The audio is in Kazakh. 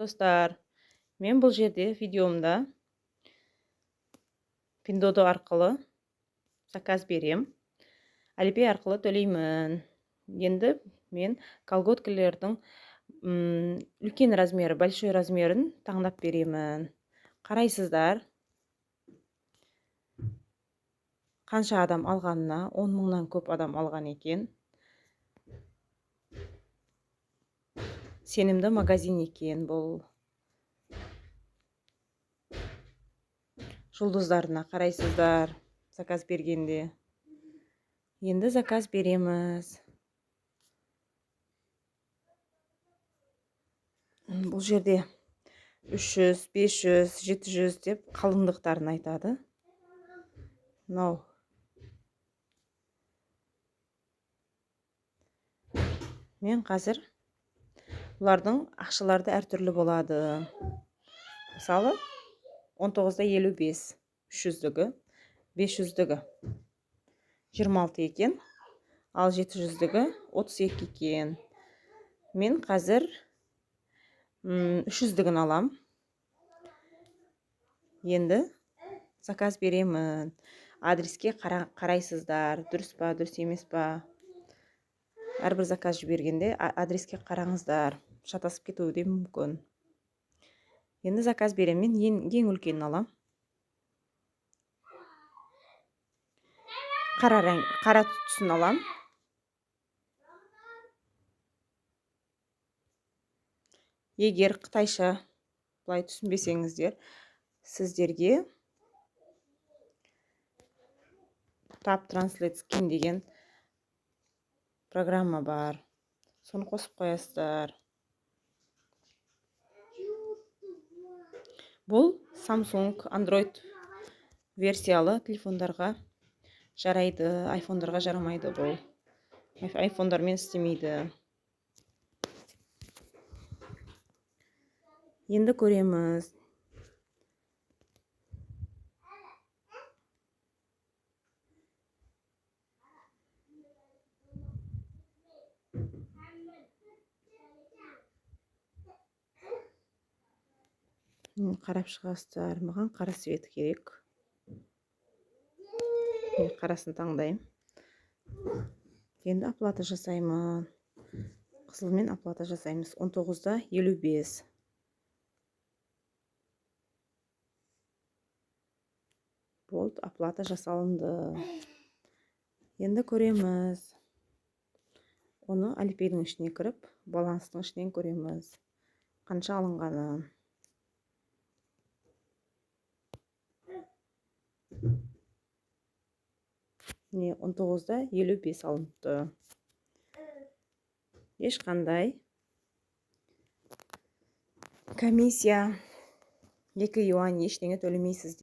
Достар, мен бұл жерде видеомда Пиндуодуо арқылы заказ берем, Alipay арқылы төлеймін. Енді мен колготкілердің үлкен размері, большой размерін таңдап беремін. Қарайсыздар, қанша адам алғанына. 10 мыңнан көп адам алған екен. Сенімді магазин екен бұл. Жұлдыздарына қарайсыздар заказ бергенде. Енді заказ береміз. Бұл жерде 300, 500, 700 деп қалыңдықтарын айтады. Мынау мен қазір, бұлардың ақшалары әртүрлі болады. Мысалы, 19,55 300-дігі, 500-дігі 26 екен, ал 700-дігі 32 екен. Мен қазір 300-дігін алам. Енді заказ беремін. Адреске қарайсыздар, дұрыс па, дұрыс емес па. Әрбір заказ жібергенде адреске қараңыздар, шатасып кетуі де мүмкін. Енді заказ беремін. Мен ең үлкенін алам. Қара рәң, қара түсін алам. Егер қытайша былай түсінбесеңіздер, сіздерге Tap Translate Skin деген программа бар, соны қосып қоясыздар. Бұл Samsung, Android версиялы телефондарға жарайды, айфондарға жарамайды. Бұл айфондармен істемейді. Енді көреміз. Қарап шығасыздар. Маған қара цвет керек. Мен қарасын таңдаймын. Енді оплата жасаймын. Қызылмен оплата жасаймыз. 19,55. Болды, оплата жасалынды. Енді көреміз оны. Alipayдің ішіне кіріп, баланстың ішінен көреміз қанша алынғанын. Міне, 19,55 алыныпты. Ешқандай комиссия, 2 юань, ештеңе төлемейсіз.